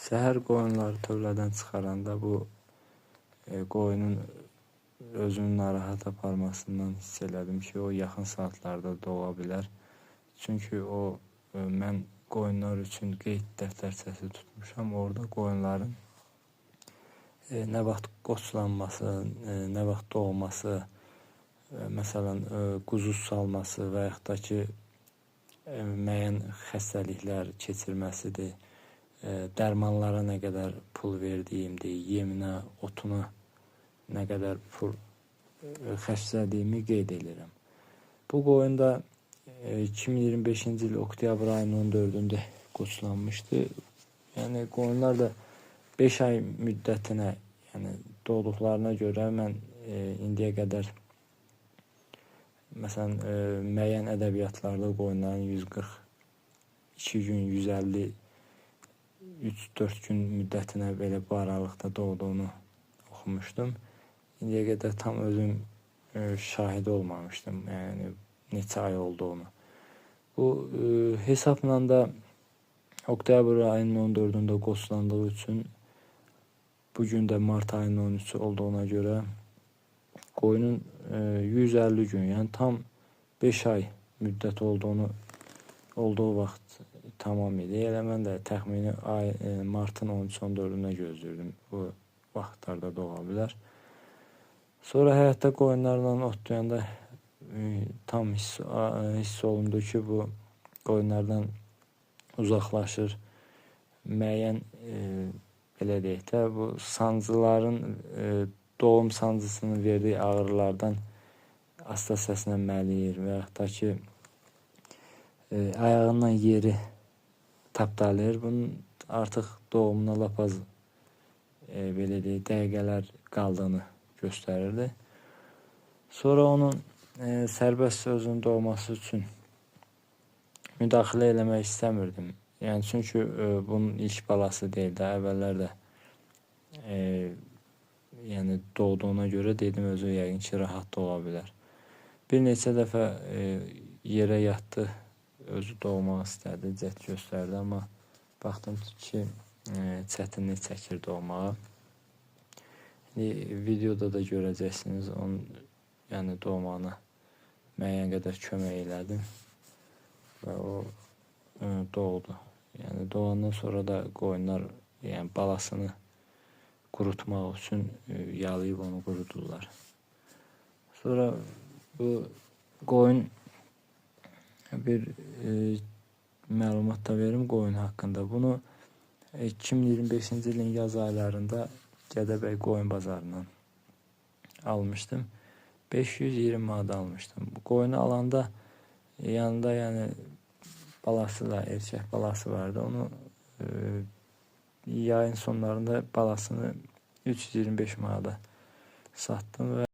Səhər qoyunları tövlədən çıxaranda bu qoyunun özünü narahat aparmasından hiss elədim ki, o yaxın saatlarda doğa bilər. Çünki o mən qoyunlar üçün qeyd dəftərçəsi tutmuşam. Orada qoyunların nə vaxt qoçlanması, nə vaxt doğması, məsələn, quzu salması və yaxud da ki, müəyyən xəstəliklər keçirməsidir, dərmanlara nə qədər pul verdiyimdir, yeminə, otuna nə qədər pul xərclədiyimi qeyd edirəm. Bu qoyun da 2025-ci il oktyabr ayının 14-ündə qoçlanmışdı. Yəni qoyunlar da 5 ay müddətinə, yəni doğduqlarına görə mən indiyə qədər məsələn müəyyən ədəbiyyatlarda qoyunların 142 gün, 153-4 gün müddətinə belə bu aralıqda doğduğunu oxumuşdum. İndiyə qədər tam özüm şahid olmamışdım, yəni neçə ay olduğunu. Bu hesabla da oktyabr ayının 14-ündə qoçlandığı üçün bu gün də mart ayının 13-ü olduğuna görə qoyunun 150 gün, yəni tam 5 ay müddət olduğu vaxt tamam idi. Elə mən də təxmini martın 13-14-ünə gözləyirdim. Bu vaxtlarda doğa bilər. Sonra həyətdə qoyunlarla otlayanda tam hiss olundu ki, bu qoyunlardan uzaqlaşır. Müəyyən belə deyək də, bu sancıların, doğum sancısının verdiyi ağrılardan asta səslə məliyir və yaxud da ki, ayağından yeri tapdalayır. Bunun artıq doğumuna lap az belə deyək, dəqiqələr qaldığını göstərirdi. Sonra onun sərbəst özünün doğması üçün müdaxilə eləmək istəmirdim. Yəni çünki bunun ilk balası deyil də, əvvəllər də yəni doğduğuna görə dedim özü yəqin ki, rahat doğa bilər. Bir neçə dəfə yerə yatdı, özü doğmaq istədi, cəhd göstərdi, amma baxdım ki, çətinlik çəkir doğmağa. İndi videoda da görəcəksiniz, onun yəni doğmağına müəyyən qədər kömək elədim və o doğdu. Yəni doğandan sonra da qoyunlar yəni balasını qurutmaq üçün yalayıb onu qurudurlar. Sonra bu qoyun bir məlumat da verim qoyun haqqında. Bunu 2025-ci ilin yaz aylarında Gədəbəy qoyun bazarından almışdım. 520 manat almışdım. Bu qoyunu alanda yanında yəni balası da, erkək balası vardı. Onu yayın sonlarında balasını 325 manata satdım və